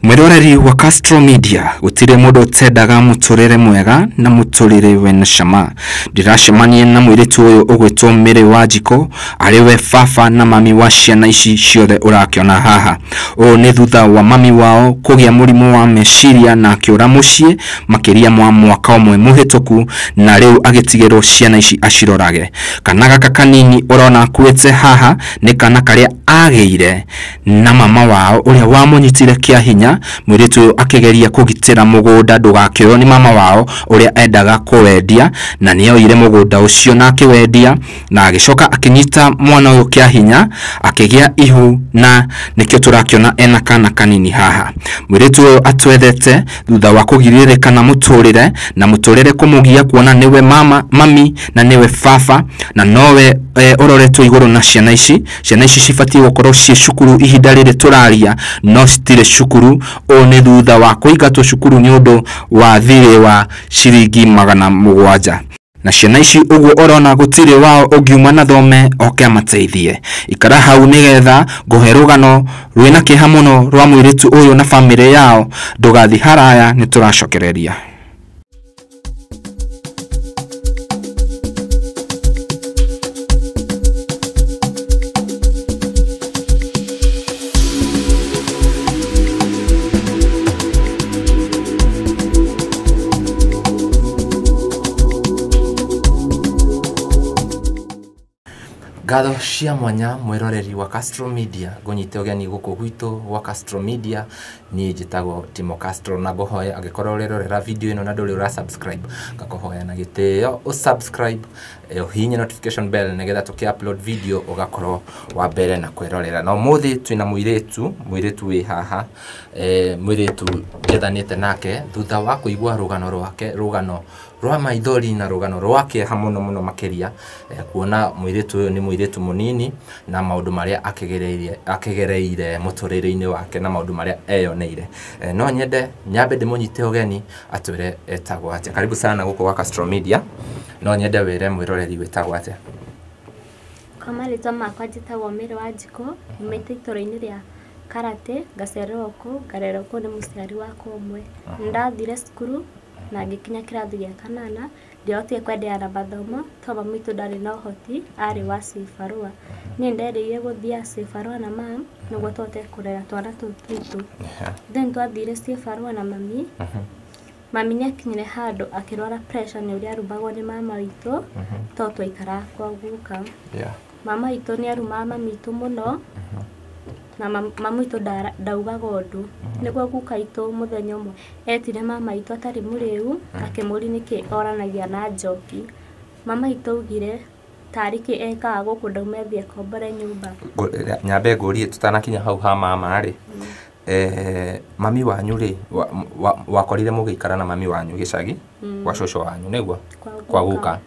Mwiroreri wa Castro Media gutire mundu utendaga muturire mwega na muturire wena cama. Ndiracemania na mwiritu uyu ugwitwo Mary Wanjiko ari we baba na mami wa ciana ici ciothe urakiona haha. Uu ni thutha wa mami wao kugia murimu wa meciria na akiura mucii makiria mwa mwaka umwe muhituku na riu agitigirwo ciana ici acirorage. Kana gaka kanini urona akuite haha ni kana karia ageire na mama wao uria wamunyitire kia hinya. Mwiritu uyu akigeria kugitira mugunda ndugakioywo ni mama wao uria endaga kuwendia na nioire mugunda ucio na akiwendia na agicoka akinyita mwana uyu kia hinya akigia ihu na nikio turakiona ena kana kanini haha. Mwiritu uyu atwethete thutha wa kugiririkana muturire na muturire kumugia kuona niwe mama mami na niwe baba na nowe uroretwo iguru na ciana ici. Ciana ici cibatie gukorwo ci cukuru ihinda riri turaria no citire cukuru. Uu ni thutha wa kuingatwo cukuru ni undu wa thiri wa ciringi 700 na ciana ici uguo urona gutire wao ungiuma na thome oke amateithie. Ikara hau nigetha nguhe rugano rwina kieha muno rwa mwiritu uyu na family yao. Ndugathi haraya ni turacokereria. Ngatho cia mwanya mwiroreri wa Castro Media ngunyite ugeni guku gwitu gwa Castro Media. Ni njitagwo Timo Castro na nguhoya angikorwo urerorera video ino na nduri ura subscribe ngakuhoya na gitio usubscribe uhinye notification bell nigetha tuki upload video ugakorwo wa mbere na kwirorera. Na umuthi twina mwiritu wi haha, mwiritu njethanite nake thutha wa kuigua rugano rwake, rugano rwa maithori na rugano rwa kieha muno muno makiria, kuona mwiritu uyu ni mwiritu munini na maundu maria akigereire muturire-ini wake na maundu maria eyoneire. No nyende nyambe ndimunyite ugeni atwire etagwo atia. Karibu sana guku gwa Castro Media. No nyende wire mwiroreri witagwo atia. Kwa marĩtwa makwa njĩtagwo Mary Wanjiko, nyumĩte itũra-inĩ rĩa Karate, ngaciarĩrwo kũu, ngarerwo kũu nĩ mũciari wakwa ũmwe. Nĩndathire cukuru na ngĩkinya kĩrathi gĩa kanana, ndiahotire kwenderea na mathomo tondũ mami witũ ndarĩ na ũhoti, arĩ wa cibarũa. Niĩ nĩnderĩire gũthiaga cibarũa na mam nĩguo tũhote kũrera twana tũu twitũ. Then twathire cibarũa na mami, mami nĩakinyire handũ akĩrwara pressure nĩ ũrĩa arumagwo nĩ mama witũ tondũ twaikaraga kwa guka. Mama witũ nĩarumaga mami witũ mũno na mami witũ ndaugaga ũndũ. Nĩguo guka witũ mũthenya ũmwe etire mama witũ atarĩ mũrĩu akĩmũria nĩkĩ oranagia na njoki. Mama witũ augire tarĩ kĩ ekaga gũkũ ndaume athiĩ akombore nyũmba. Nyambe ngũrie tutanakinya hau ha mama rĩ, mami wanyu rĩ wakorire mũgĩikara na mami wanyu gĩcagi gwa cũcũ wanyu nĩguo kwa guka?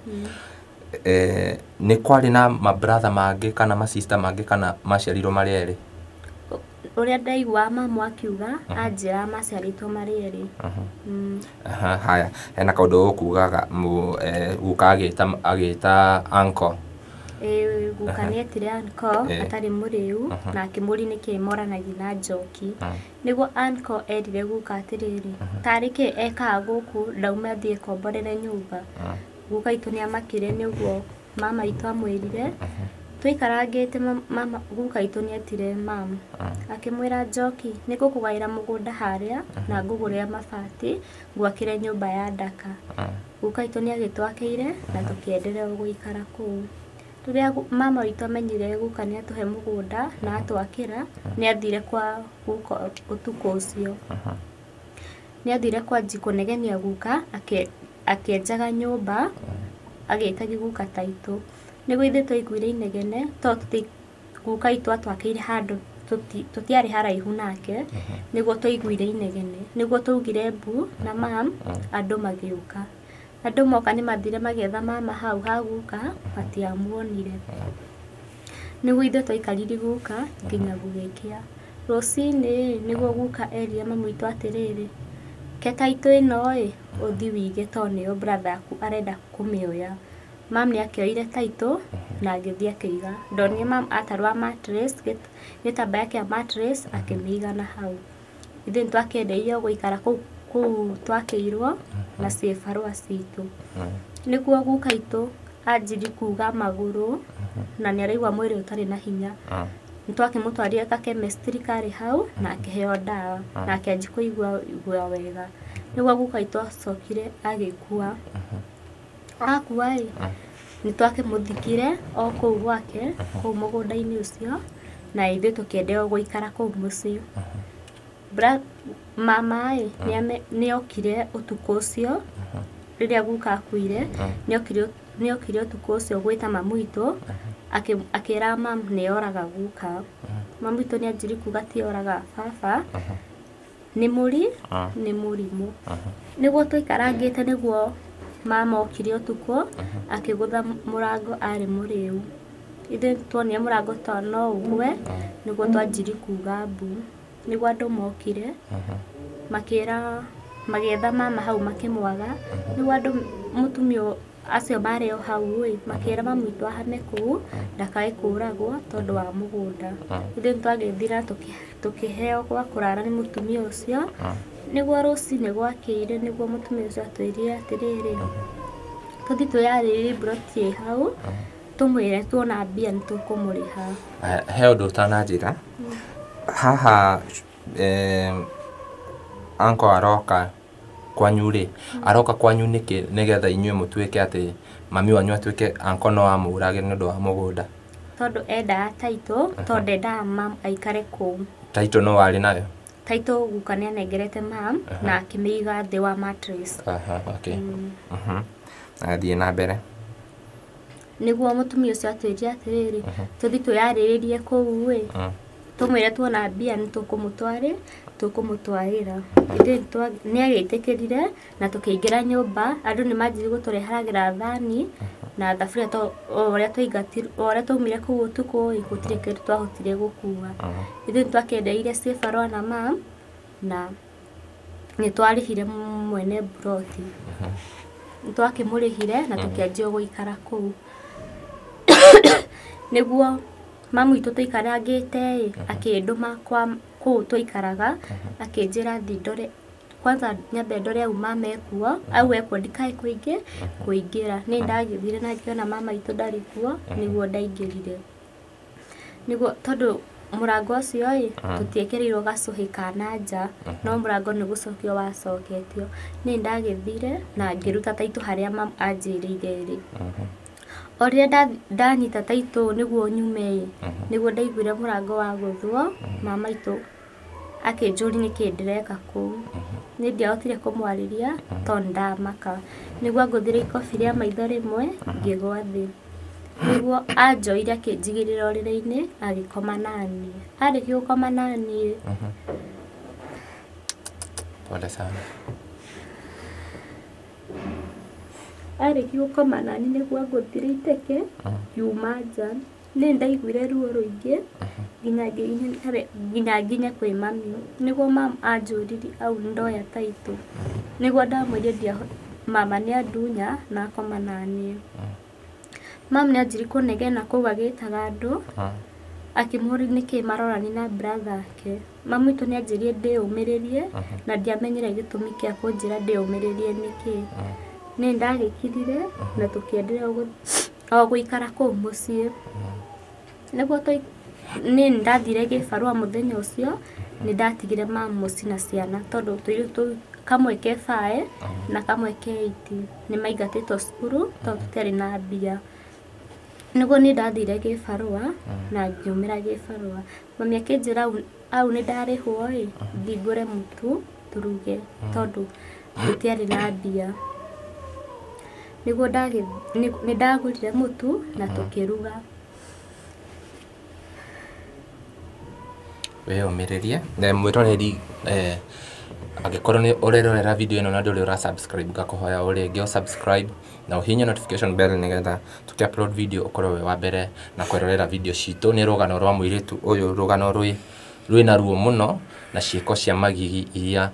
Nĩ kwarĩ na mabratha mangĩ kana masista mangĩ kana maciarirwo marĩ erĩ? Ũrĩa ndaiguaga mamu akiuga anjĩraga maciarĩtwo marĩ erĩ. Haya, hena kaũndũ ũkugaga guka agĩta uncle. Ĩĩ, guka nĩetire uncle atarĩ mũrĩu na akĩmũria nĩkĩ moranagia na njoki. Nĩguo uncle erire guka atĩrĩrĩ, tarĩ kĩ ekaga gũkũ ndaume athiĩ akomborere nyũmba. Guka witũ nĩamakire nĩguo mama witũ amwĩrire. Tũikarangĩte mama guka witũ nĩetire mam akĩmwĩra njoki nĩngũkũgaĩra mũgũnda harĩa na ngũgũrĩra mabati ngwakĩre nyũmba ya ndaka. Guka witũ nĩagĩtwakĩire na tũkĩenderea gũikara kũu. Rĩrĩa mama witũ amenyire guka nĩatũhe mũgũnda na atwakĩra, nĩathire kwa guka ũtukũ ũcio. Nĩathire kwa kũnegenia guka akĩenjaga nyũmba agĩtagia guka taitũ. Nĩguo ithuĩ twaiguire inegene tondũ guka witũ atwakĩire handũ tũtiarĩ haraihu nake, nĩguo twaiguire inegene. Nĩguo twaugire mbu na mam andũ magĩũka. Andũ moka nĩmathire magĩetha mama hau ha guka matiamuonire. Nĩguo ithuĩ twaikarire guka nginya gũgĩkĩa. Rũcinĩ nĩguo guka erire mami witũ atĩrĩrĩ, ke taitũ ĩno ĩ ũthiĩ wĩige tondũ nĩyo brother yaku arenda kũmĩoya. Mam nĩakĩoire taitũ na agĩthiĩ akĩiga. Ndonire mam atarũa mattress, gĩtambaya kĩa mattress akĩmĩiga na hau. Ithuĩ nĩtwakĩendeire gũikara kũu twakĩirwo na ciĩbarũa citũ. Nĩguo guka itũ anjiri kuga magũrũ na nĩaraigua mwĩrĩ ũtarĩ na hinya. Nĩtwakĩmũtwarire ka chemistry karĩ hau na akĩheo ndawa na akĩanjia kũigua wega. Nĩguo guka itũ acokire agĩkua. Akua ĩ, nĩtwakĩmũthikire o kũu gwake kũu mũgũnda-inĩ ũcio na ithuĩ tũkĩenderea gũikara kũu mũciĩ. Mama ĩ, nĩokire ũtukũ ũcio rĩrĩa guka akuire, nĩokire ũtukũ ũcio gwĩta mamu witũ akĩra mam nĩoraga guka. Mamu witũ nĩanjirie kuga ti oraga baba, nĩ nĩ mũrimũ. Nĩguo tũikarangĩte nĩguo mama okire ũtukũ akĩgũtha mũrango arĩ mũrĩu. Ithuĩ tuonire mũrango ta no ũgwe nĩguo twanjirie kuga mbu. Nĩguo andũ mokire makĩra magĩetha mama hau makĩmwaga. Nĩguo andũ mũtumia acio marĩ o hau ĩ, makĩra mamu witũ ahame kũu ndakae kũragwo tondũ wa mũgũnda. Ithuĩ nĩtwagĩthire tũkĩheo gwa kũrara nĩ mũtumia ũcio. Nĩguo rũcinĩ gwakĩire nĩguo mũtumia ũcio atwĩrire atĩrĩrĩ, tũthiĩ twĩyarĩrĩrie mburoti ĩ hau tũmwĩre tuona mbia nĩtũkũmũrĩha. He ũndũ ũtananjĩra haha, uncle aroka kwanyu rĩ, aroka kwanyu nĩkĩ nĩgetha inyuĩ mũtuĩke atĩ mami wanyu atuĩke uncle no amũrage nĩ ũndũ wa mũgũnda? Tondũ endaga title, tondũ ndendaga mam aikare kũu. Title no warĩ nayo? Title guka nĩanengerete mam na akĩmĩiga thĩ wa mattress. Okay. Athiĩ na mbere. Nĩguo mũtumia ũcio atwĩrire atĩrĩrĩ, tũthiĩ twĩyarĩrĩrie kũu ĩ, tũmwĩre tuona mbia nĩtũkũmũtwarĩra. Ithuĩ nĩagĩtĩkĩrire na tũkĩingĩra nyũmba. Andũ nĩmanjirie gũtũreheragĩra thani na thaburia to o ũrĩa twaingatirwo, o ũrĩa twaumire kũu ũtukũ ĩ, gũtirĩ kĩndũ twahotire gũkua. Ithuĩ nĩtwakĩendeire ciĩbarũa na mam na nĩtwarĩhire mwene mburoti. Nĩtwakĩmũrĩhire na tũkĩanjia gũikara kũu. Nĩguo mamu witũ tũikarangĩte ĩ, akĩndũma kwa kũu twaikaraga akĩnjĩra thiĩ ndore kwanza nyambe ndore au mama ekuo, au ekuo ndikae kũingĩra. Niĩ ndagĩthire na ngĩona mama witũ ndarĩ kuo nĩguo ndaingĩrire. Nĩguo tondũ mũrango ũcio ĩ, tũtiekĩrĩirwo gacũhĩ ka na nja, no mũrango nĩ gũcokio wacoketio. Niĩ ndagĩthire na ngĩruta taitũ harĩa mam anjĩrĩire ĩrĩ. O rĩrĩa ndanyita taitũ nĩguo nyume ĩ, nĩguo ndaiguire mũrango wagũthwo, mama witũ akĩnjũria nĩkĩ ndĩreka kũu. Niĩ ndiahotire kũmwarĩria tondũ nĩndamaka. Nĩguo angũthire ikobi rĩa maitho rĩmwe ngĩgwa thĩ. Nĩguo anjoire akĩnjigĩrĩra ũrĩrĩ-inĩ agĩkoma naniĩ. Arĩkia gũkoma naniĩ, Pole sana. Arĩkia gũkoma naniĩ nĩguo angũthire iteke ngiuma nja. Niĩ nĩndaiguire ruo rũingĩ nginya nginye kwĩ mami. Nĩguo mam anjũririe au nĩndoya taitũ. Nĩguo ndamwĩrire mama nĩandunya na akoma naniĩ. Mam nĩanjirie kũnegena kũu agĩtaga andũ akĩmũria nĩkĩ marorania na brother ake. Mamu witũ nĩanjĩrire ndĩyũmĩrĩrie na ndiamenyire gĩtũmi kĩa kũnjĩra ndĩyũmĩrĩrie nĩkĩ. Niĩ nĩndagĩkirire na tũkĩenderea o gũikara kũu mũciĩ. Nĩguo niĩ nĩndathire gĩbarũa mũthenya ũcio, nĩndatigire mam mũciĩ na ciana tondũ tũirĩtu tũu kamwe ke bae na kamwe ke eight nĩmaingatĩtwo cukuru tondũ tũtiarĩ na mbia. Nĩguo niĩ ndathire gĩbarũa na ngiumĩra gĩbarũa. Mami akĩnjĩra au nĩndarĩhwo ĩ, thiĩ ngũre mũtu tũruge tondũ tũtiarĩ na mbia. Nĩguo nĩndagũrire mũtu na tũkĩruga. Wĩyũmĩrĩrie mwĩroreri, angĩkorwo nĩ ũrerorera video ĩno na ndũrĩ ũra subscribe, ngakũhoya o rĩngĩ ũ subscribe na ũhihinye notification bell nĩgetha tũkĩ upload video ũkorwo wĩ wa mbere na kwĩrorera video citũ. Nĩ rũgano rwa mũirĩtu ũyũ, rũgano rwĩna ruo mũno na ciĩko cia magigi iria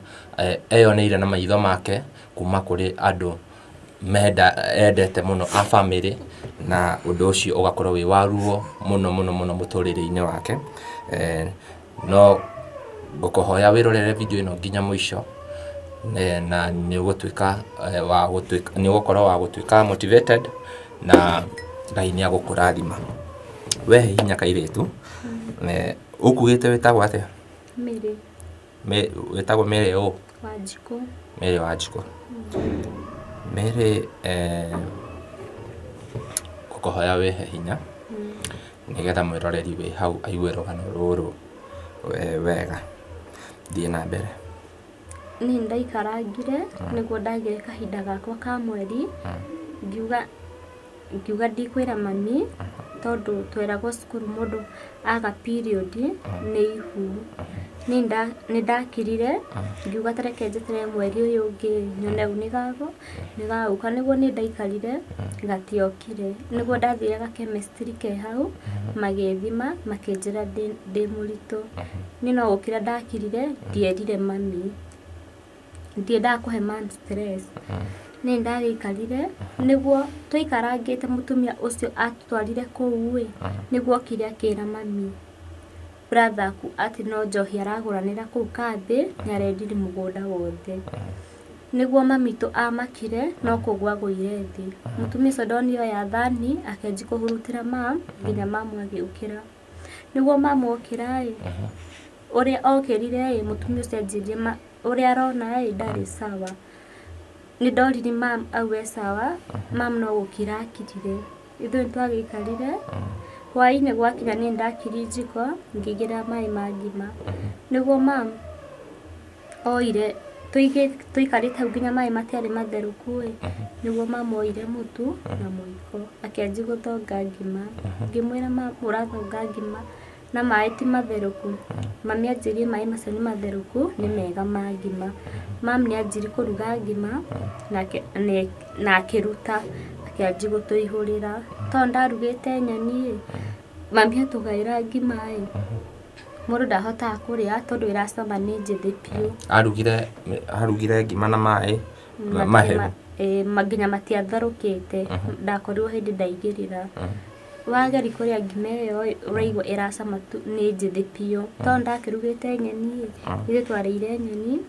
eyoneire na maitho make kuma kũrĩ andũ menda endete mũno a bamĩrĩ, na ũndũ ũcio ũgakorwo wĩ wa ruo mũno mũno mũno mũtũrĩre-inĩ wake. No Ngũkũhoya wĩrorere video ĩno nginya mũico, na nĩ ũgũtuĩka wa gũtuĩka, nĩ ũgũkorwo wa gũtuĩka motivated na Ngai nĩ agũkũrathima. We hinya kairĩtu, ũkugĩte wĩtagwo atĩa? Mary. Wĩtagwo Mary ũ? Wanjikũ. Mary Wanjikũ. Mary, ngũkũhoya wĩhe hinya nĩgetha mwĩroreri wĩ hau aigue rũgano rũrũ wega. Thiĩ na mbere. Niĩ ndaikarangire nĩguo ndagĩre kahinda gakwa ka mweri, ngiuga ndikwĩra mami tondũ tweragwo cukuru mũndũ aga period nĩ ihu. Niĩ nĩndakirire ngiuga ta reke njeterere mweri ũyũ ũngĩ nyone ũũ nĩgagũka. Nĩguo niĩ ndaikarire gatiokire. Nĩguo ndathire ga chemistry ke hau magĩthima makĩnjĩra ndĩ mũritũ. Niĩ no gũkira ndakirire ndierire mami, ndiendaga kũhe mam stress. Niĩ ndagĩikarire nĩguo twaikarangĩte mũtumia ũcio atũtwarire kũu ĩ, nĩguo okire akĩra mami brother aku atĩ no njohi aragũranĩra kũu kambĩ nĩ arendirie mũgũnda wothe. Nĩguo mami tũ amakire no kũgũa agũire thĩ. Mũtumia ũcio ndonire oya thani akĩanjia kũhurutĩra mam nginya mamu agĩũkĩra. Nĩguo mamu okĩra ĩ, ũrĩa okĩrire ĩ, mũtumia ũcio anjirie ũrĩa arona ĩ ndarĩ sawa. Nĩ ndoririe mam au e sawa, mam no gũkira akirire. Ithuĩ nĩtwagĩikarire hwaĩ-inĩ gwakinya niĩ ndakirie njiko ngĩigĩrĩra maĩ ma ngima. Nĩguo mam oire tũikarĩte hau nginya maĩ matiarĩ matherũku ĩ, nĩguo mam oire mũtu na mũiko akĩanjia gũthonga ngima. Ngĩmwĩra mam ũrathonga ngima na maĩ ti matherũku. Mami anjĩrire maĩ macio nĩ matherũku nĩ mega ma ngima. Mam nĩ anjirie kũruga ngima na akĩruta akĩanjia gũtũihũrĩra. Tondũ ndarugĩte nyeni ĩ, mami atũgaĩra ngima ĩ, mũndũ ndahotaga kũrĩa tondũ ĩracama nĩ njĩthĩ biũ. Arugire ngima na maĩ mahehu. Nginya matiatherũkĩte, ndakorirwo hĩndĩ ndaigĩrĩra. Wageri kũrĩa ngima ĩyo ũraigua ĩracama nĩ njĩthĩ biũ. Tondũ ndakĩrugĩte nyeni ĩ, ithuĩ twarĩire nyeni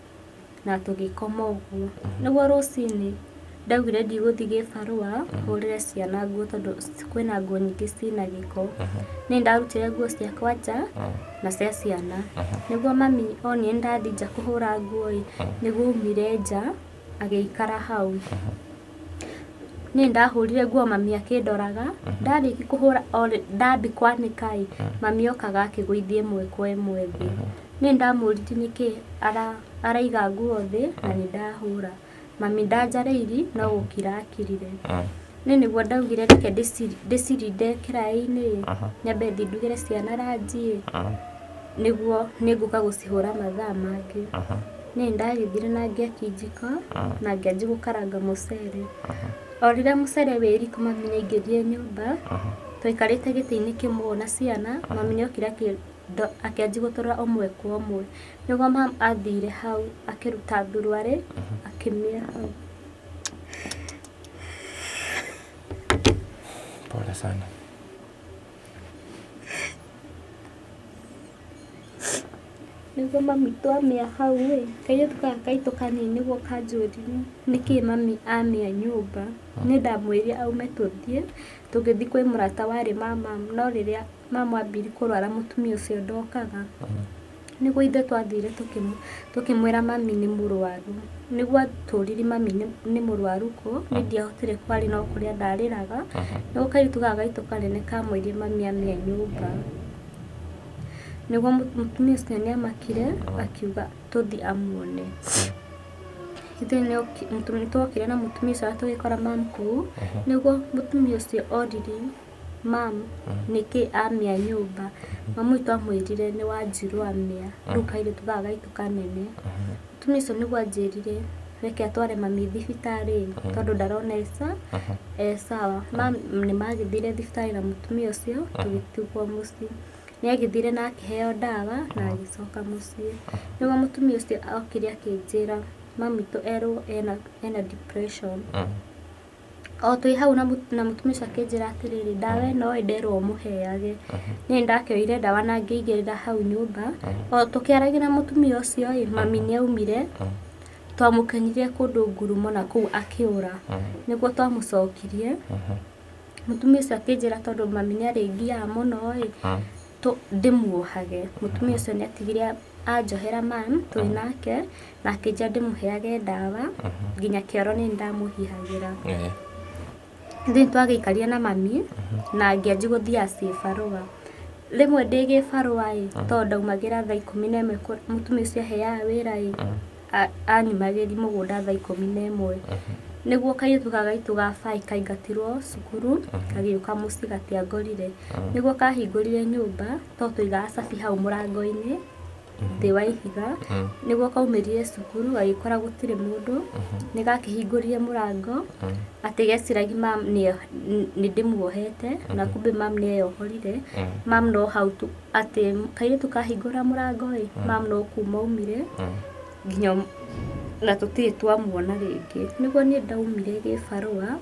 na tũgĩkoma ũguo. Nĩguo rũcinĩ ndaugire ndigũthiĩ gĩbarũa hũrĩre ciana nguo tondũ kwĩna nguo nyingĩ ciĩna gĩko. Niĩ ndarutire nguo ciakwa nja na cia ciana. Nĩguo mami onire nĩndathiĩ nja kũhũra nguo ĩ, nĩguo aumire nja agĩikara hau. Niĩ ndahũrire nguo mami akĩndoraga, ndarĩkia kũhũra ndambi kwanĩka ĩ, mami okaga akĩgũithia ĩmwe kwa ĩmwe thĩ. Niĩ ndamũririe nĩkĩ araiga nguo thĩ na nĩ ndahũra. Mami ndanjarĩirie no gũkira akirire. Niĩ nĩguo ndaugire reke ndĩcirinde kĩraĩ-inĩ, nyambe thiĩ ndugĩre ciana ranji ĩ, nĩguo nĩngũka gũcihũra mathaa mangĩ. Niĩ ndagĩthire na ngĩakia njiko na ngĩanjia gũkaranga mũcere. O rĩrĩa mũcere wĩ riko mami nĩaingĩrire nyũmba, twaikarĩte gĩtĩ-inĩ kĩmwe na ciana, mami nĩokire akĩanjia gũtũrora ũmwe kwa ũmwe. Nĩguo mam athire hau akĩruta thuruarĩ akĩmĩa hau. Pole sana. Nĩguo mami twamĩa hau ĩ, kairĩtu gaka gaitũ kanini nĩguo kanjũririe nĩkĩ mami amĩa nyũmba. Niĩ ndamwĩrire aume tũthiĩ, tũgĩthiĩ kwĩ mũrata warĩ ma mamu, no rĩrĩa mamu ambirie kũrwara mũtumia ũcio ndokaga. Nĩguo ithuĩ twathire tũkĩmwĩra mami nĩ mũrwaru. Nĩguo atũririe mami nĩ mũrwaru kũ, niĩ ndiahotire kwaria no kũrĩa ndarĩraga. Nĩguo kairĩtu gaka gaitũ kanene kamwĩrire mami amĩa nyũmba. Nĩguo mũtumia ũcio nĩamakire akiuga tũthiĩ amuone. Ithuĩ nĩtwokire na mũtumia ũcio na tũgĩkora mam kũu. Nĩguo mũtumia ũcio oririe mam nĩkĩ amĩa nyũmba. Mamu witũ amwĩrire nĩ Wanjirũ amĩa, rĩu kairĩtu gaka gaitũ kanene. Mũtumia ũcio nĩguo anjĩrire reke atware mami thibitarĩ tondũ ndarona e sawa. Mam nĩmagĩthire thibitarĩ na mũtumia ũcio tũgĩtigwo mũciĩ. Nĩagĩthire na akĩheo ndawa na agĩcoka mũciĩ. Nĩguo mũtumia ũcio okire akĩnjĩra mami witũ erwo ena depression. O twĩ hau na mũtumia ũcio akĩnjĩra atĩrĩrĩ, ndawa ĩno ĩ nderwo mũheage. Niĩ nĩndakĩoire ndawa na ngĩigĩrĩra hau nyũmba. O tũkĩaragia na mũtumia ũcio ĩ, mami nĩaumire, twamũkenyirie kũndũ ngurumo na kũu akĩũra. Nĩguo twamũcokirie. Mũtumia ũcio akĩnjĩra tondũ mami nĩarĩngiaga mũno ĩ, ndĩmuohage. Mũtumia ũcio nĩatigire anjohera mam twĩ nake, na akĩnjĩra ndĩmũheage ndawa nginya kĩoro nĩ ndamũhihagĩra. Ithuĩ nĩtwagĩikarire na mami na ngĩanjia gũthiaga ciĩbarũa. Rĩmwe ndĩ gĩbarũa ĩ, tondũ ndaumagĩra thaa 11 mũtumia ũcio aheaga wĩra ĩ, anyumagĩria mũgũnda thaa 11. Nĩguo kairĩtu gaitũ ga baĩ kaingatirwo cukuru, kagĩũka mũciĩ gatiangorire. Nĩguo kahingũrire nyũmba, tondũ twaigaga cabi hau mũrango-inĩ thĩ wa ihiga. Nĩguo kaumĩrire cukuru gagĩkora gũtirĩ mũndũ, nĩgakĩhingũrire mũrango atĩ geciragia mam nĩ ndĩmuohete, na kumbe mam nĩeyohorire. Mam no hau tu atĩ kairĩtu kahingũra mũrango ĩ, mam no kuma aumire nginya na tũtirĩ twamuona rĩngĩ. Nĩguo niĩ ndaumire gĩbarũa,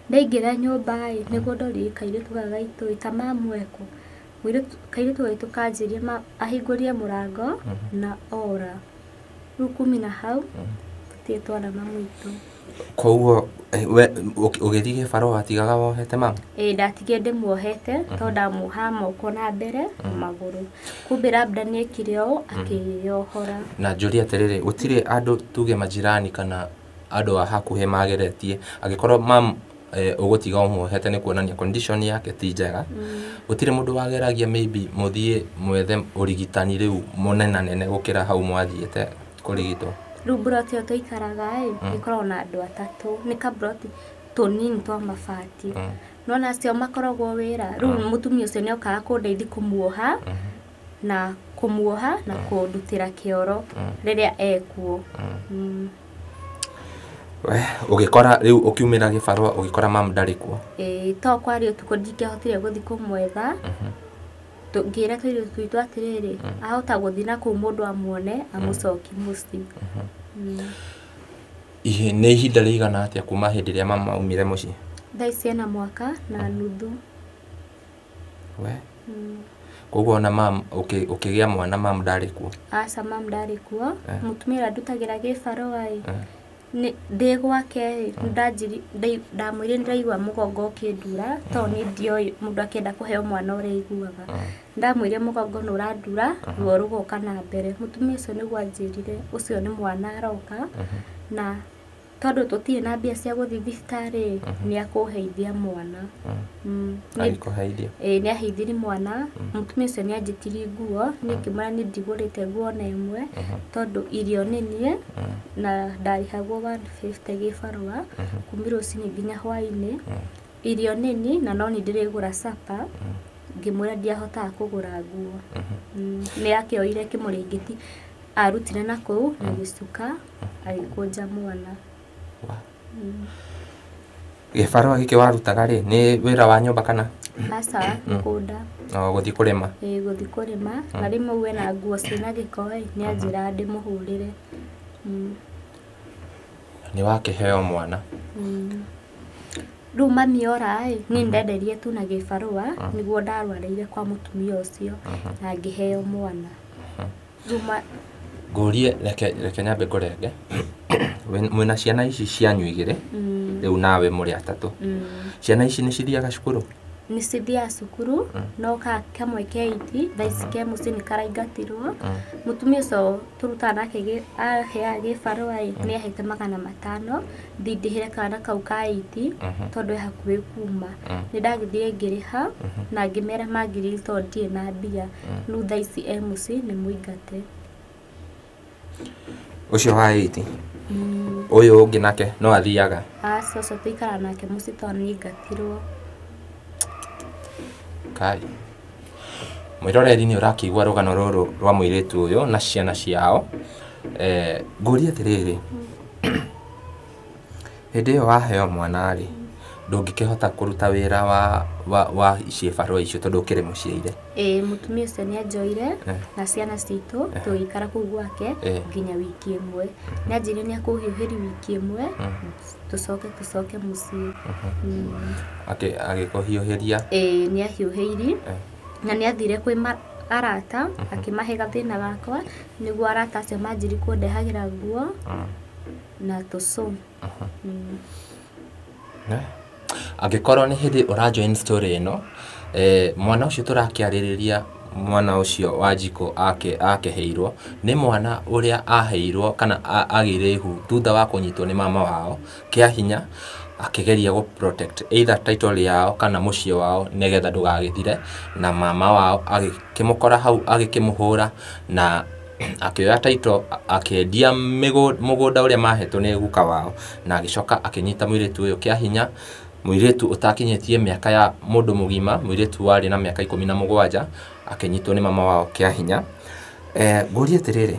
ndaingĩra nyũmba ĩ, nĩguo ndorire kairĩtu gaka gaitũ ĩ, ta mamu ekũ. Kairĩtu gaitũ kanjĩria ahingũrire mũrango na ora. Rĩu kumi na hau tũtirĩ twana mamu witũ. Koguo we ũgĩthiĩ gĩbarũa watigaga wohete mamu? Ĩĩ ndatigire ndĩmuohete tondũ ndamuohaga moko na mbere na magũrũ. Kumbe labda nĩekire ũũ akĩyohora. Na njũrie atĩrĩrĩ, gũtirĩ andũ tuge majirani kana andũ a hakuhĩ mageretie angĩkorwo mamu ũgũtiga ũmuohete nĩ kuonania condition yake ti njega, gũtirĩ mũndũ wageragia maybe mũthiĩ mwethe ũrigitani rĩu mũnenanene gũkĩra hau mwathiĩte kũrigitwo? Rĩu mburoti ĩyo tũikaraga ĩ, ĩkoragwo na andũ atatũ, nĩ kamburoti tũnini twa mabati. Nĩwona acio makoragwo wĩra, rĩu mũtumia ũcio nĩokaga kũndeithia kũmuoha na kũmuoha na kũndutĩra kĩoro rĩrĩa ekuo. We ũgĩkora rĩu ũkiumĩra gĩbarũa ũgĩkora mamu ndarĩ kuo? Ĩĩ, to kwarĩ ũtukũ ndingĩahotire gũthiĩ kũmwetha. Ngĩra tũirĩtu twitũ atĩrĩrĩ, ahota gũthiĩ na kũu mũndũ amuone amũcokie mũciĩ. Nĩ ihinda rĩigana atĩa kuma hĩndĩ ĩrĩa mama aumire mũciĩ? Thaa ici ena mwaka na nuthu. We koguo ona mam ũkĩgĩa mwana mam ndarĩ kuo? Aca, mam ndarĩ kuo. Mũtumia ũrĩa ndutagĩra gĩbarũa ĩ, ndĩ gwake ĩ, ndamwĩrire nĩndĩraigua mũgongo ũkĩndura, tondũ niĩ ndioĩ mũndũ akĩenda kũheo mwana ũrĩa aiguaga. Ndamwĩrire mũgongo nĩ ũrandura, ruo rũgoka na mbere. Mũtumia ũcio nĩguo anjĩrire ũcio nĩ mwana aroka, na tondũ tũtirĩ na mbia cia gũthiĩ thibitarĩ nĩ akũheithia mwana. Agĩkũheithia? Ĩĩ, nĩ aheithirie mwana. Mũtumia ũcio nĩ anjĩtirie nguo, niĩ ngĩmwĩra niĩ ndigũrĩte nguo ona ĩmwe, tondũ irio nĩ niĩ na ndarĩhagwo 150 gĩbarũa kuma rũcinĩ nginya hwaĩ-inĩ. Irio nĩ niĩ na no niĩ ndĩrĩgũra capa, ngĩmwĩra ndiahotaga kũgũra nguo. Nĩ akĩoire kĩmũrĩngĩti arutire na kũu na gĩcuka agĩkũnja mwana. Gĩbarũa gĩkĩ warutaga rĩ, nĩ wĩra wa nyũmba kana? Aca, mũgũnda. O gũthiĩ kũrĩma? Ĩĩ, gũthiĩ kũrĩma. Na rĩmwe uge na nguo ciĩna gĩko ĩ, nĩ anjĩraga ndĩmũhũrĩre. Nĩ wakĩheo mwana? Rĩu mami ora ĩ, niĩ ndenderie tu na gĩbarũa nĩguo ndarwarĩire kwa mũtumia ũcio na ngĩheo mwana. Rĩu Ngũrie, reke nyambe ngũrenge. Mwĩna ciana ici cianyu igĩrĩ, rĩu nawe mũrĩ atatũ. Ciana ici nĩ cithiaga cukuru? Nĩ cithiaga cukuru, no kamwe ke 8, thaa ici ke mũciĩ nĩ karaingatirwo. Mũtumia ũcio tũrutaga nake aheaga gĩbarũa ĩ, nĩ ahete 500 thiĩ ndĩhĩre kana kau ka 8 tondũ e hakuhĩ kuma. Nĩ ndagĩthire ngĩrĩha na ngĩmera mangirĩrie tondũ ndirĩ na mbia. Rĩu thaa ici e mũciĩ nĩ mũingate. Ũcio wa 8? Ũyũ ũngĩ nake no athiaga? Aca, ũcio tũikaraga nake mũciĩ tondũ nĩ aingatirwo. Kai. Mwĩroreri nĩ ũrakĩigua rũgano rũrũ rwa mũirĩtu ũyũ na ciana ciao. Ngũrie atĩrĩrĩ, hĩndĩ ĩyo waheo mwana rĩ, Ndũngĩkĩhota kũruta wĩra wa ciĩbarũa icio tondũ ũkĩrĩ mũciaire. Ĩĩ, mũtumia ũcio nĩ anjoire na ciana citũ tũgĩikara kũu gwake nginya wiki ĩmwe. Nĩ anjĩrire nĩ akũhiũhĩria wiki ĩmwe tũcoke mũciĩ. Agĩkũhiũhĩria? Ĩĩ, nĩ ahiũhĩirie na nĩ athire kwĩ arata akĩmahe gathĩna gakwa nĩguo arata acio manjĩrie kũndehagĩra nguo na tũcũ. Angĩkorwo nĩ hĩndĩ ũra join story ĩno, mwana ũcio tũrakĩarĩrĩria, mwana ũcio Wanjikũ akeheirwo nĩ mwana ũrĩa aheirwo kana agĩire ihu thutha wa kũnyitwo nĩ mama wao kĩa hinya, akĩgeria gũ protect either title yao kana mũciĩ wao nĩgetha ndũgagĩthire, na mama wao agĩkĩmũkora hau agĩkĩmũhũra na akĩoya title akĩendia mũgũnda ũrĩa mahetwo nĩ guka wao, na agĩcoka akĩnyita mũirĩtu ũyũ kĩa hinya, mũirĩtu ũtakinyĩtie mĩaka ya mũndũ mũgima, mũirĩtu warĩ na mĩaka 17 akĩnyitwo nĩ mama wao kĩa hinya. Ngũrie atĩrĩrĩ,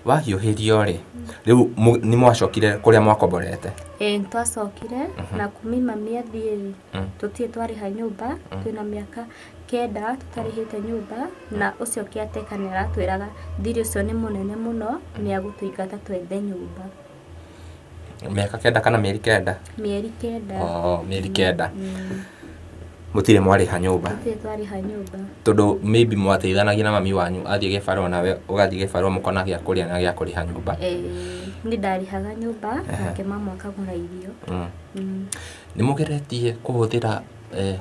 wahiũhĩrio rĩ, rĩu nĩ mwacokire kũrĩa mwakomborete? Ĩĩ, nĩtwacokire na kumi mami athiĩ tũtirĩ twarĩha nyũmba, twĩna mĩaka 9 tũtarĩhĩte nyũmba, na ũcio caretaker nĩ aratwĩraga thirĩ ũcio nĩ mũnene mũno, nĩ agũtũingata twethe nyũmba. Mĩaka 9 kana mĩeri 9? Mĩeri 9. Oh, mĩeri 9. Mũtirĩ mwarĩha nyũmba? Tũtirĩ twarĩha nyũmba. Tondũ maybe mwateithanagia na mami wanyu athiĩ gĩbarũa nawe ũgathiĩ gĩbarũa mũkona gĩa kũrĩa na gĩa kũrĩha nyũmba. Ĩĩ, niĩ ndarĩhaga nyũmba nake mama akagũra irio. Nĩ mũgeretie kũhũthĩra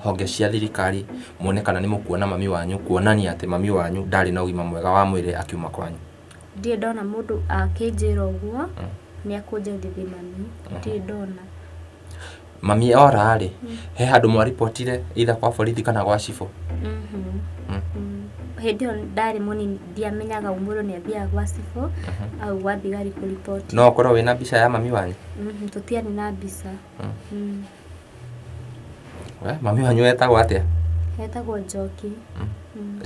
honge cia thirikari muone kana nĩ mũkuona mami wanyu, kuonania atĩ mami wanyu ndarĩ na ũgima mwega wa mwĩrĩ akiuma kwanyu? Ndirĩ ndona mũndũ akĩnjĩra ũguo nĩ akũnjethithia mami, ndirĩ ndona. Mami ora rĩ, he handũ mwaribotire either kwa borithi kana gwa cibũ? Hĩndĩ ĩyo ndarĩ mũnini ndiamenyaga mũndũ nĩ athiaga gwa cibũ au gwa thigari kũriboti. No ũkorwo wĩna mbica ya mami wanyu? Tũtiarĩ na mbica. We, mami wanyu etagwo atĩa? Etagwo Njoki.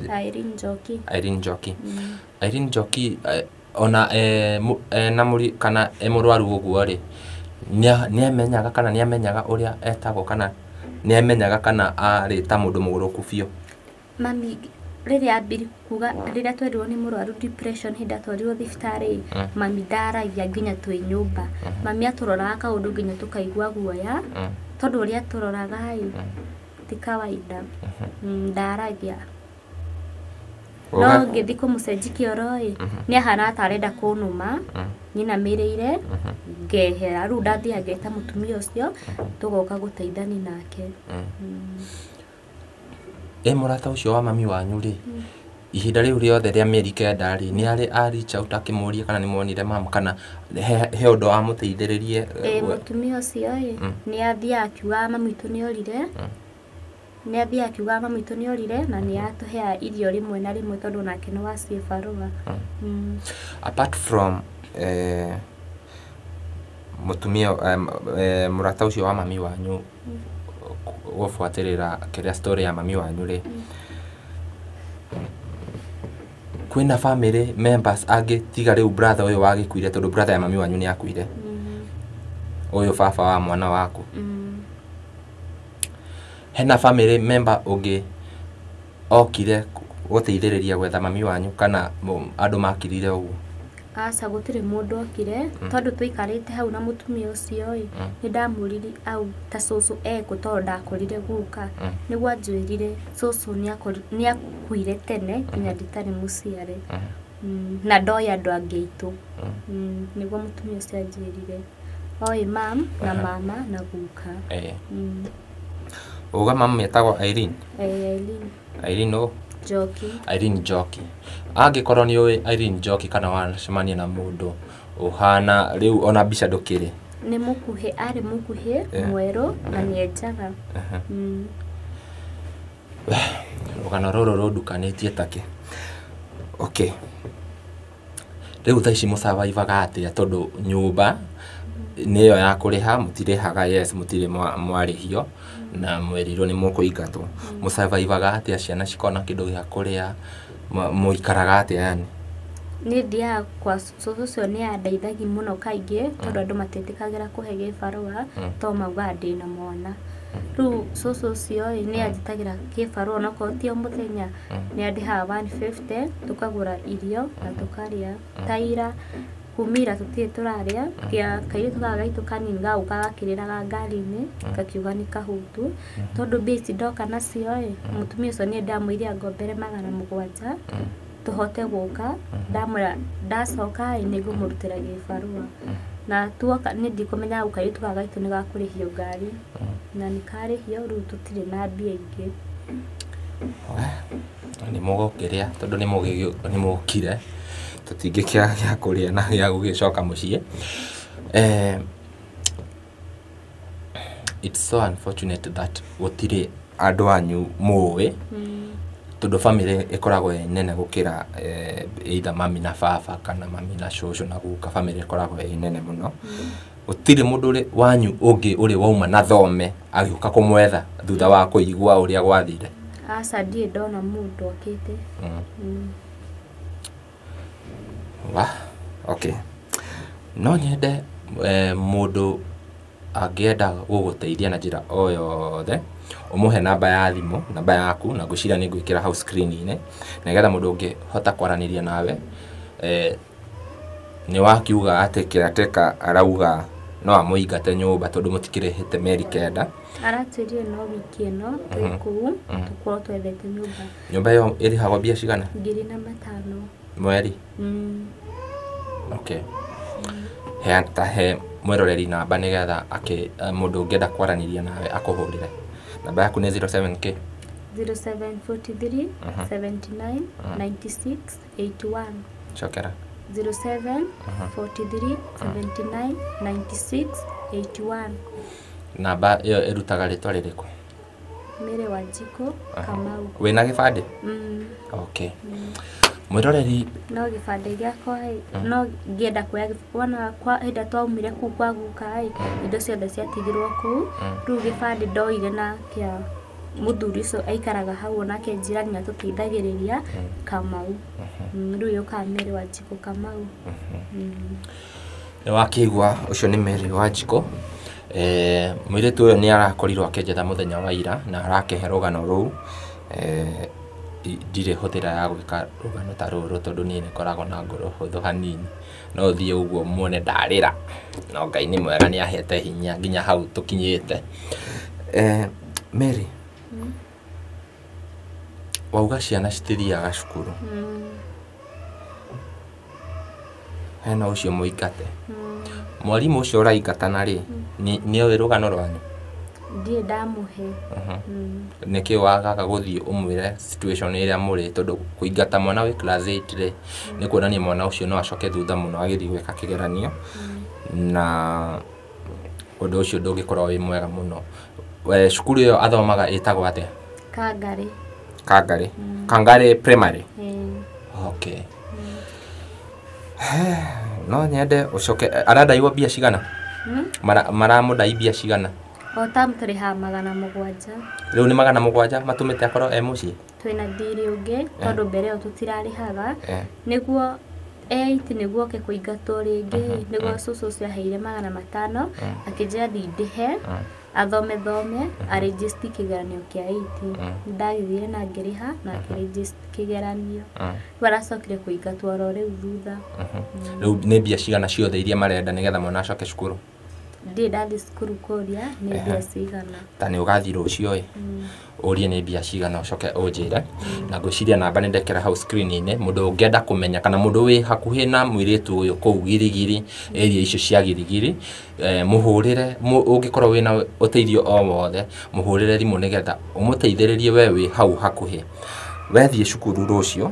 Irene Njoki. Irene Njoki. Irene Njoki ona na mũri kana e mũrwaru ũguo rĩ, nĩ amenyaga kana nĩ amenyaga ũrĩa etagwo kana nĩ amenyaga kana arĩ ta mũndũ mũgũrũku biũ? Mami rĩrĩa ambiri kuga rĩrĩa twerirwo nĩ mũrwaru depression hĩndĩ atwarirwo thibitarĩ, mami ndaragia nginya twĩ nyũmba. Mami atũroraga kaũndũ nginya tũkaigua guoya, tondũ ũrĩa atũroraga ĩ ti kawaida. Ndaragia. No ngĩthiĩ kũmũcenjia kĩoro ĩ, nĩ ahanaga ta arenda kũnũma, nyinamĩrĩire ngehera. Rĩu ndathiaga ngeta mũtumia ũcio tũgoka gũteithania nake. Ĩ mũrata ũcio wa mami wanyu rĩ, ihinda rĩu rĩothe rĩa mĩeri 9 rĩ, nĩ arĩ a reach out akĩmũria kana nĩ muonire mama kana he ũndũ wamũteithĩrĩrie? Ĩ mũtumia ũcio ĩ nĩ athiaga akiugaga mami witũ nĩ orire, nĩ athiaga akiugaga mami witũ nĩ orire na nĩ atũheaga irio rĩmwe na rĩmwe tondũ nake nĩ wa ciĩbarũa. Apart from mũtumia mũrata ũcio wa mami wanyu gũbuatĩrĩra kĩrĩa story ya mami wanyu rĩ, kwĩna family members angĩ tiga rĩu brother ũyũ wagĩkuire, tondũ brother ya mami wanyu nĩ akuire, ũyũ baba wa mwana waku? Hena family member ũngĩ okire gũteithĩrĩria gwetha mami wanyu kana andũ makirire ũguo? Aca, gũtirĩ mũndũ okire, tondũ tũikarĩte hau na mũtumia ũcio ĩ, nĩ ndamũririe au ta cũcũ ekũ tondũ ndakorire guka. Nĩguo anjĩrire cũcũ nĩ akuire tene nginya nditarĩ mũciare, na ndoĩ andũ angĩ aitũ. Nĩguo mũtumia ũcio anjĩrire oĩ mam na mama na guka. Uga mamu etagwo Irene? Irene. Irene ũ? Njoki. Irene Njoki. Angĩkorwo nĩ ũĩ Irene Njoki kana wacemania na mũndũ ũhana rĩu, ona mbica ndũkĩrĩ? Nĩ mũkuhĩ, arĩ mũkuhĩ, mwerũ na nĩ enjaga. Rũgano rũrũ rũndukanĩtie takĩ. Okay, rĩu thaa ici mũcavaivaga atĩa, tondũ nyũmba nĩyo ya kũrĩha mũtirĩhaga? Yes, mũtirĩ mwarĩhio na mwerirwo nĩ mũkũingatwo. Mũcavaivaga atĩa? Ciana cikona kĩndũ gĩa kũrĩa? Mũikaraga atĩa yani? Niĩ thiaga kwa cũcũ ũcio nĩ andeithagia mũno kaingĩ tondũ andũ matiĩtĩkagĩra kũhe gĩbarũa tondũ maugaga ndĩna mwana. Rĩu cũcũ ũcio ĩ nĩ anjĩtagĩra kĩbarũa onokorwo ti o mũthenya nĩ andĩhaga 150 tũkagũra irio na tũkarĩa. Ta ira kumira ira tũtirĩ tũrarĩa kairĩtu gaka gaitũ kanini gagũka gakĩrĩraga ngari-inĩ gakiuga nĩ kahutu tondũ mbia ici ndoka nacio ĩ mũtumia ũcio niĩ ndamwĩrire ngombere 700 tũhote gũka ndamwĩra ndacoka ĩ nĩngũmũrutĩra gĩbarũa na tuoka niĩ ndikũmenyaga gũka kairĩtu gaka gaitũ nĩ gakũrĩhio ngari na nĩ karĩhio rĩu tũtirĩ na mbia ingĩ. Nĩ mũgũkĩrĩa tondũ nĩ mũkire tũtingĩkĩaga gĩa kũrĩa na gĩa gũgĩcoka mũciĩ. It's so unfortunate that gũtirĩ andũ anyu mũĩ tondũ family ĩkoragwo ĩ nene gũkĩra either mami na baba kana mami na cũcũ na guka. Family ĩkoragwo ĩ nene mũno. Gũtirĩ mũndũ wanyu ũngĩ ũrĩ wauma na thome agĩũka kũmwetha thutha wa kũigua ũrĩa gwathire? Aca ndirĩ ndona mũndũ okĩte. Wa okay. No nyende mũndũ angĩenda gũgũteithia na njĩra o yothe ũmũhe namba ya thimũ, namba yaku, na ngwĩciria nĩ ngwĩkĩra hau screen-inĩ nĩgetha mũndũ ũngĩhota kwaranĩria nawe. Nĩ wakiuga atĩ caretaker arauga no amũingate nyũmba tondũ mũtikĩrĩhĩte mĩeri 9. Aratwĩrire no wiki ĩno twĩ kũu tũkorwo twethete nyũmba. Nyũmba ĩyo ĩrĩhagwo mbia cigana? 2005 mweri. Okay. Ta he mwĩroreri namba nĩgetha mũndũ ũngĩenda kwaranĩria nawe akũhũrĩre. Namba yaku nĩ 07K 0743 79 96 81. Cokera. 0743 79 96 81. Namba ĩyo ĩrutaga rĩtwa rĩrĩkũ? Mary Wanjikũ Kamau. Wĩna gĩbandĩ? Okay. Mwĩroreri no gĩbandĩ gĩakwa no ngĩenda kuoya wona kwa hĩndĩ twaumire kũu kwa guka ĩ indo ciothe ciatigirwo kũu rĩu gĩbandĩ ndoire na kĩa mũthuri ũcio aikaraga hau onake njirani atũteithagĩrĩria Kamau. Rĩu yũkaga Mary Wanjikũ Kamau. Nĩ wakĩigua ũcio nĩ Mary Wanjikũ. Mũirĩtu ũyũ nĩ arakorirwo akĩnjetha mũthenya wa ira na arakĩhe rũgano rũu. Ndirĩ hũthĩra ya gwĩka rũgano ta rũrũ tondũ niĩ nĩngoragwo na ngoro hũthũ hanini no thiĩ ũguo muone ndarĩra no Ngai nĩ mwega nĩ ahete hinya nginya hau tũkinyĩte. Mary, wauga ciana citithiaga cukuru. Hena ũcio mũingate. Mwarimũ ũcio ũraingatana rĩ nĩ oĩ rũgano rwanyu? Ndirĩ ndamũhe. Nĩkĩ wagaga gũthiĩ ũmwĩre situation ĩrĩa mũrĩ tondũ kũingata mwana wĩ class 8 rĩ nĩ kuonania mwana ũcio no acoke thutha mũno agĩthiĩ gwĩka kĩgeranio na ũndũ ũcio ndũngĩkorwo wĩ mwega mũno. Cukuru ĩyo athomaga ĩtagwo atĩa? Kangarĩ. Kangarĩ. Kangarĩ primary. Okay. No nyende ũcoke arandairwo mbia cigana? Maramũndai mbia cigana? O tamu tũrĩhaga 700. Rĩu nĩ 700 matũmĩte akorwo e mũciĩ? Twĩna thirĩ ũngĩ tondũ mbere ĩyo tũtirarĩhaga nĩguo 8 nĩguo oke kũingatwo rĩngĩ nĩguo cũcũ ũcio aheire 500 akĩnjĩra thiĩ ndĩhe athome thome arĩnjisti kĩgeranio kĩa 8. Ndagĩthire na ngĩrĩha na akĩrĩnjisti kĩgeranio. Rĩu aracokire kũingatwo oro rĩu thutha. Rĩu nĩ mbia cigana ciothe iria marenda nĩgetha mwana acoke cukuru? Ndirĩ ndathiĩ cukuru kũria nĩ mbia cigana. Ta nĩ ũgathiĩ rũciũ ĩ ũrie nĩ mbia cigana ũcoke ũnjĩre. Na ngwĩciria namba nĩ ndekĩra hau screen-inĩ mũndũ ũngĩenda kũmenya kana mũndũ wĩ hakuhĩ na mũirĩtu ũyũ kũu Girigiri area icio cia Girigiri mũhũrĩre ũngĩkorwo wĩna ũteithio o wothe mũhũrĩre thimũ nĩgetha ũmũteithĩrĩrie we wĩ hau hakuhĩ. Wethiĩ cukuru rũciũ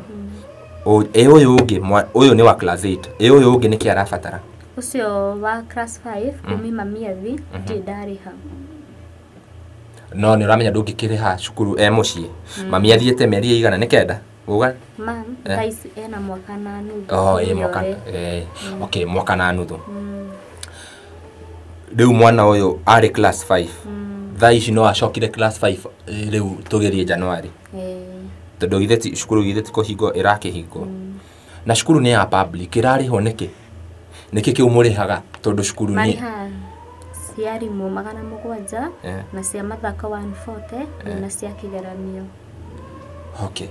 ũyũ ũngĩ ũyũ nĩ wa class 8 ĩ ũyũ ũngĩ nĩkĩ arabatara? Ũcio wa class 5 kumi mami athi ndirĩ ndarĩha. No nĩ ũramenya ndũngĩkĩrĩha cukuru e mũciĩ. Mami athiĩte mĩeri ĩigana nĩ 9 uga? Mam thaa ici ena mwaka na nuthu. Oh, ĩ mwaka. Okay, mwaka na nuthu. Rĩu mwana ũyũ arĩ class 5. Thaa ici no acokire class 5 rĩu tũgerie January. Tondũ githĩ cukuru githĩ ti kũhingwo ĩrakĩhingwo. Na cukuru nĩ ya public ĩrarĩhwo nĩkĩ? Nĩkĩ kĩu mũrĩhaga tondũ cukuru nĩ Marĩhaga cia arimũ 700 na cia mathako 140 na cia kĩgeranio. Okay.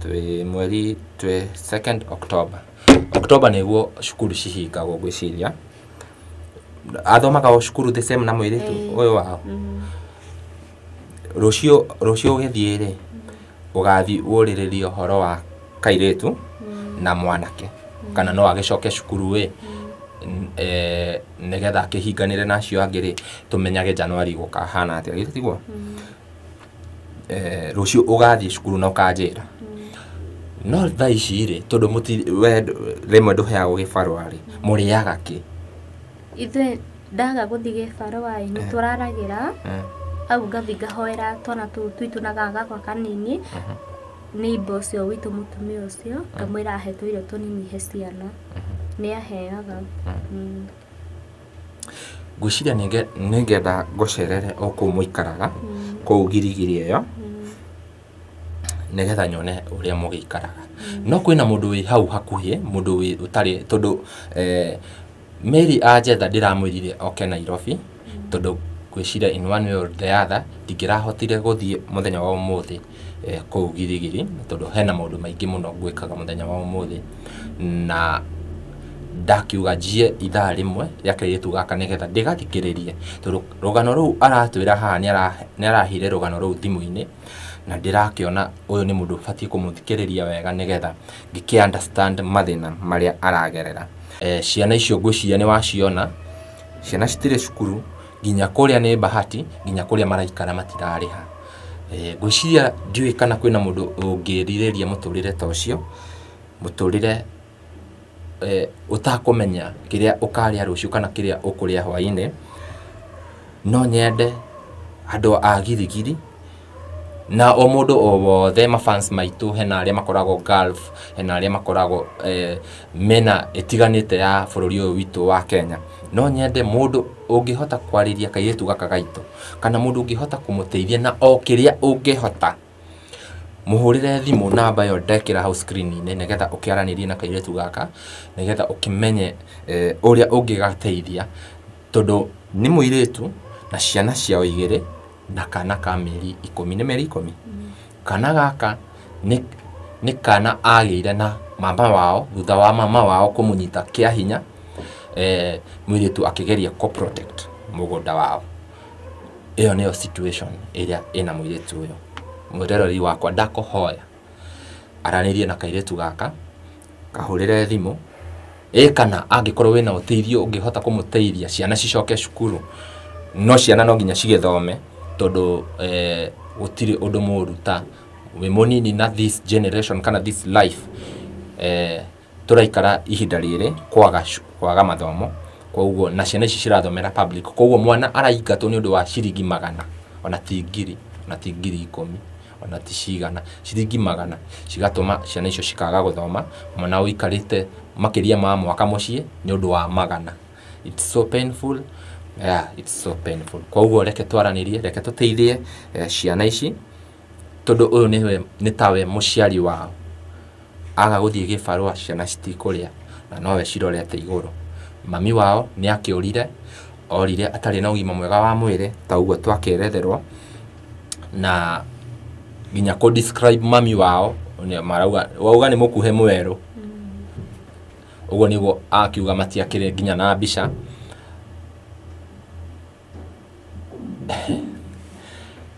Twĩ mweri twĩ 2nd October. October nĩguo cukuru cihingagwo ngwĩciria. Athomaga o cukuru the same na mũirĩtu ũyũ wao. Rũciũ ũgĩthiĩ rĩ, ũgathiĩ ũrĩrĩrie ũhoro wa kairĩtu na mwanake kana no agĩcoke cukuru ĩ nĩgetha akĩhinganĩre na acio angĩ rĩ, tũmenyage January gũkahana atĩa, githĩ tiguo? Rũciũ ũgathiĩ cukuru na ũkanjĩra. No thaa ici rĩ, tondũ we rĩmwe ndũheagwo gĩbarũa rĩ, mũrĩaga kĩ? Ithuĩ ndaga gũthiĩ gĩbarũa ĩ, nĩ tũraragĩra au ngathi ngahoera twana tũu twitũ na gaka gakwa kanini neighbor ũcio witũ mũtumia ũcio ngamwĩra ahe tũirio tũnini he ciana nĩ aheaga. Ngwĩciria nĩngenda ngũcerere o kũu mũikaraga kũu Girigiri ĩyo nĩgetha nyone ũrĩa mũgĩikaraga. No kwĩna mũndũ wĩ hau hakuhĩ, mũndũ wĩ ũtarĩ tondũ Mary anjetha ndĩramwĩrire oke Nairobi tondũ ngwĩciria in one way or the other ndingĩrahotire gũthiĩ mũthenya wa ũmũthĩ kũu Girigiri tondũ hena maũndũ maingĩ mũno ngwĩkaga mũthenya wa ũmũthĩ na ndakiuga njie ithaa rĩmwe rĩa kairĩtu gaka nĩgetha ndĩgathikĩrĩrie tondũ rũgano rũu aratwĩra haha nĩ arahire rũgano rũu thimũ-inĩ na ndĩrakĩona ũyũ nĩ mũndũ ũbatiĩ kũmũthikĩrĩria wega nĩgetha ngĩkĩ understand mathĩna marĩa aragerera. Ciana icio ngwĩciria nĩ waciona, ciana citirĩ cukuru nginya kũrĩa nĩ bahati nginya kũrĩa maraikara matirarĩha. Ngwĩciria ndiũĩ kana kwĩna mũndũ ũngĩrirĩria mũtũrĩre ta ũcio, mũtũrĩre ũtakũmenya kĩrĩa ũkarĩa rũciũ kana kĩrĩa ũkũrĩa hwaĩ-inĩ. No nyende andũ a Girigiri na o mũndũ o wothe mafans maitũ, hena arĩa makoragwo Gulf, hena arĩa makoragwo mena ĩtiganĩte ya bũrũri ũyũ witũ wa Kenya. No nyende mũndũ ũngĩhota kwarĩria kairĩtu gaka gaitũ kana mũndũ ũngĩhota kũmũteithia na o kĩrĩa ũngĩhota, mũhũrĩre thimũ namba ĩyo ndekĩra hau screen-inĩ nĩgetha ũkĩaranĩrie na kairĩtu gaka nĩgetha ũkĩmenye ũrĩa ũngĩgateithia tondũ nĩ mũirĩtu na ciana ciao igĩrĩ na kana ka mĩeri 10, nĩ mĩeri 10. Kana gaka nĩ kana agĩire na mama wao thutha wa mama wao kũmũnyita kĩa hinya, mũirĩtu akĩgeria kũ protect mũgũnda wao. Ĩyo nĩyo situation ĩrĩa ĩna mũirĩtu ũyũ. Mwĩroreri wakwa ndakũhoya aranĩrie na kairĩtu gaka, kahũrĩre thimũ kana angĩkorwo wĩna ũteithio ũngĩhota kũmũteithia ciana cicoke cukuru. No ciana no nginya cigĩthome tondũ gũtirĩ ũndũ mũũru ta wĩ mũnini na this generation kana this life tũraikara ihinda rĩrĩ kwaga mathomo, koguo na ciana ici cirathomera public, koguo mwana araingatwo nĩ ũndũ wa ciringi 100 ona ti ngiri, ona ti ngiri 10, ona ti cigana, ciringi 100 cigatũma ciana icio cikaga gũthoma, mwana ũikarĩte makĩria ma mwaka mũciĩ nĩ ũndũ wa 100. It's so painful. Yeah, it's so painful. Koguo reke twaranĩrie, reke tũteithie ciana ici tondũ ũyũ nĩwe nĩ tawe mũciari wao. Aga gũthiĩ gĩbarũa ciana citikũrĩa na nowe cirorete igũrũ. Mami wao nĩ akĩũrire, orire atarĩ na ũgima mwega wa mwĩrĩ ta ũguo twakĩeretherwo, na nginya kũ describe mami wao marauga wauga nĩ mũkuhe mwerũ, ũguo nĩguo akiuga matiakĩrĩ nginya na mbica.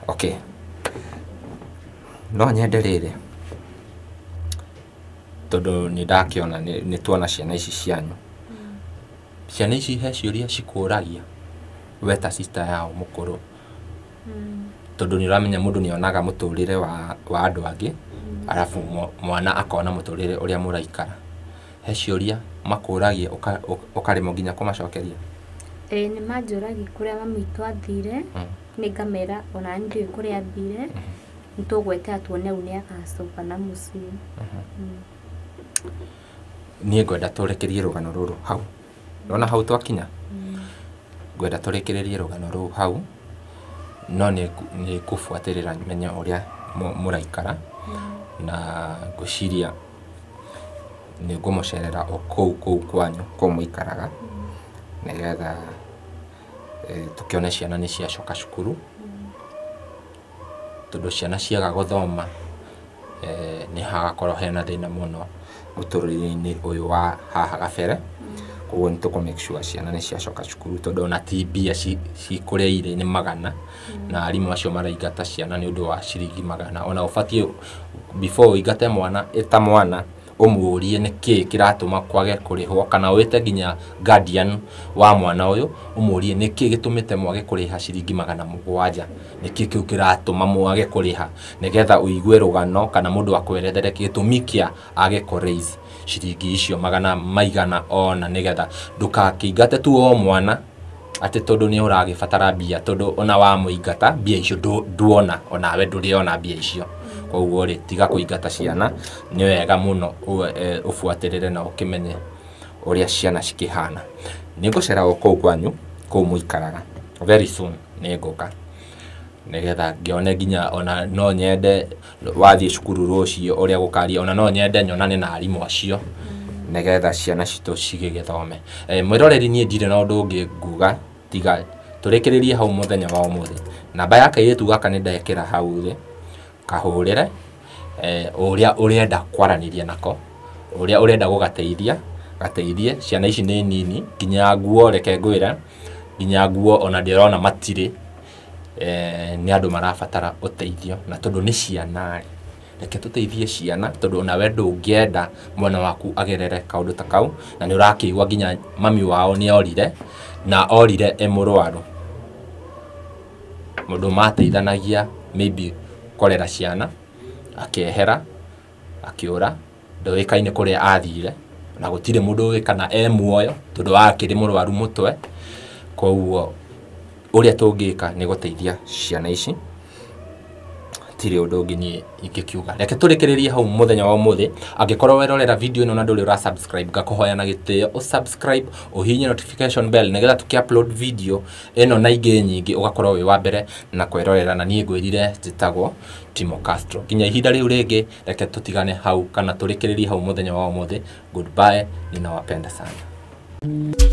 Okay, no nyende rĩrĩ tondũ nĩ ndakĩona nĩ tuona ciana ici cianyu. Ciana ici he ciũria cikũragia we ta sister yao mũkũrũ, tondũ nĩ ũramenya mũndũ nĩ onaga mũtũrĩre wa andũ angĩ arabu mwana akona mũtũrĩre ũrĩa mũraikara. He ciũria makũragia ũkaremwo nginya kũmacokeria. Nĩ manjũragia kũrĩa mami witũ athire, nĩ ngamera ona niĩ ndiũĩ kũrĩa athire, nĩ tũgwetera tuone u nĩ agacoka na mũciĩ. Niĩ ngwenda tũrekerie rũgano rũrũ hau. Nona hau twakinya? Ngwenda tũrĩkĩrĩrie rũgano rũu hau. No nĩ ngũbuatĩrĩra menye ũrĩa mũraikara na ngwĩciria nĩ ngũmũcerera o kũu kwanyu kũu mũikaraga nĩgetha tũkĩone ciana nĩ ciacoka cukuru tondũ ciana ciaga gũthoma nĩ hagakorwo hena thĩna mũno mũtũrĩre-inĩ ũyũ wa haha gabere. Koguo nĩ tũkũ make sure ciana nĩ ciacoka cukuru tondũ ona ti mbia cikũrĩa irĩ nĩ magana na arimũ acio maraingata ciana nĩ ũndũ wa ciringi magana. Ona ũbatiĩ before ũingate mwana ĩta mwana ũmũrie nĩkĩĩ kĩratũma kwage kũrĩhwo kana wĩte nginya guardian wa mwana ũyũ ũmũrie nĩkĩĩ gĩtũmĩte mwage kũrĩha ciringi 700, nĩkĩĩ kĩu kĩratũma mwage kũrĩha nĩgetha ũigue rũgano kana mũndũ akwerethere gĩtũmi kĩa age kũ raise ciringi icio magana maigana ona nĩgetha ndũgakĩingate tu o mwana atĩ tondũ nĩ ũragĩbatara mbia tondũ ona wamũingata mbia icio nduona onawe ndũrĩona mbia icio. Koguo rĩ tiga kũingata ciana, nĩ wega mũno ũbuatĩrĩre na ũkĩmenye ũrĩa ciana cikĩhana. Nĩ ngũcera o kũu kwanyu kũu mũikaraga very soon nĩ ngũka nĩgetha ngĩone nginya ona no nyende wathiĩ cukuru rũciũ ũrĩa gũkaria ona no nyende nyonane na arimũ acio nĩgetha ciana citũ cigĩgĩthome. Mwĩroreri niĩ ndirĩ na ũndũ ũngĩ nguga tiga tũrĩkĩrĩrie hau mũthenya wa ũmũthĩ. Namba ya kairĩtu gaka nĩ ndekĩra hau thĩ kahũrĩre ũrĩa ũrenda kwaranĩria nako ũrĩa ũrenda gũgateithia gateithie. Ciana ici nĩ nini nginya nguo reke ngwĩre nginya nguo ona ndĩrona matirĩ nĩ andũ marabatara ũteithio na tondũ nĩ ciana rĩ reke tũteithie ciana tondũ onawe ndũngĩenda mwana waku agerere kaũndũ ta kau na nĩ ũrakĩigua nginya mami wao nĩ orire na orire e mũrwaru. Mũndũ mateithanagia maybe kũrera ciana akĩehera akĩũra ndũĩkaine kũrĩa athire na gũtirĩ mũndũ ũĩ kana e muoyo tondũ akĩrĩ mũrwaru mũtwe. Koguo ũrĩa tũngĩka nĩ gũteithia ciana ici tirĩ ũndũ ũngĩ niĩ ingĩkiuga. Reke tũrĩkĩrĩrie hau mũthenya wa ũmũthĩ. Angĩkorwo werorera video ĩno na ndũrĩ ũra subscribe ngakũhoya na gĩtĩo ũ subscribe ũhihinye notification bell nĩgetha tũkĩ upload video ĩno na ingĩ nyingĩ ũgakorwo wĩ wa mbere na kwĩrorera. Na niĩ ngwĩrire njĩtagwo Timo Castro. Nginya ihinda rĩu rĩngĩ reke tũtigane hau kana tũrĩkĩrĩrie hau mũthenya wa ũmũthĩ. Goodbye, ninawapenda sana.